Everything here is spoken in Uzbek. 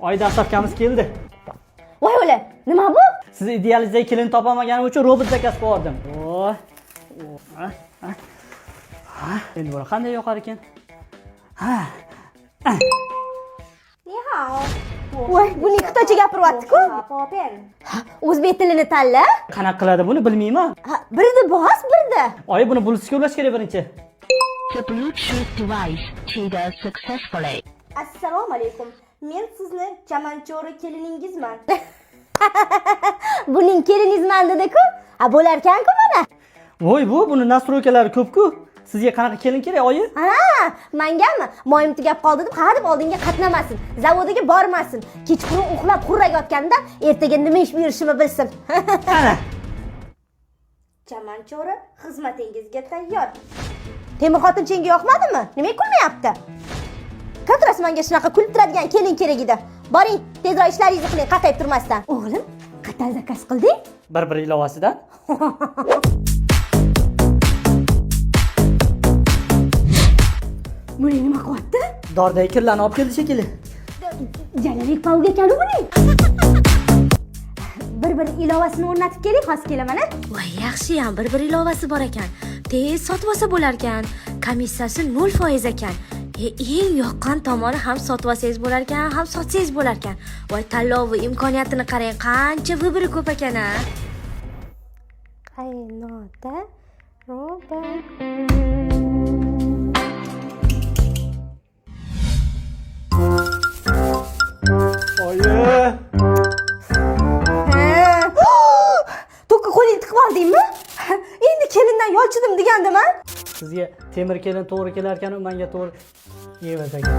Oy, доставка miz keldi. Voy o'la, nima bu? Siz idealizdagi kelin topolmaganim uchun robot заказ qilib yubordim. Oh. Oh. Ha. Endi buni qanday yoqar ekan? Ha. 你好， Voy, buni xitoycha gapiryapti-ku. 方便。 Ha, o'zbek tilini tanla. Qanaqa qiladi buni bilmayman. Ha, birda bos, birda. Oyi, buni Bluetoothga ulash kerak birinchi. The Bluetooth device triggered successfully. Assalomu alaykum. Men sizni chamanchori keliningizman. Buning keliningizman dedi-ku. Ha, bo'larkan-ku mana. Voy, bu buni настройка lari ko'p-ku. Sizga qanaqa kelin kerak, oyi? Ha, mangami? Moyim tugab qoldi deb ha deb oldinga qatnamasin. Zavodiga bormasin. Kechqurun uxlab xurrak yotganda ertaga nima ish buyurishimni bilsin. Ana. Chamanchori xizmatingizga tayyor. Temir xotin chenga yoqmadimi? Nimaga kulmayapti? Как раз menga shunaqa kulib turadigan kelin kerak edi. Boring, tezroq ishlaringizni qiling, qatayib turmasdan. O'g'lim, qayerdan заказ qilding? Bir-bir ilovasidan. Buni nima qilyapti? Dordagi kirlarni olib keldi shekilli. Jalalik pavga ekan buning. Bir-bir ilovasini o'rnatib keling, hozir kelaman a. Voy, yaxshiyam bir-bir ilovasi bor ekan. Tez sotib olsa bo'larkan. Komissiyasi 0% ekan. Eng yoqqan tomoni ham sotib olsangiz bo'larkan, ham sotsangiz bo'larkan. Voy, tanlovi imkoniyatini qarang, qancha выбор i ko'p ekan a. Qaynota robot. Oyi. Ha. To'kka qo'lingni tiqib oldingmi? Endi kelindan yolchidim degandim a? Sizga temir kelin to'g'ri kelar ekan, u menga to'g'ri yevas ekan.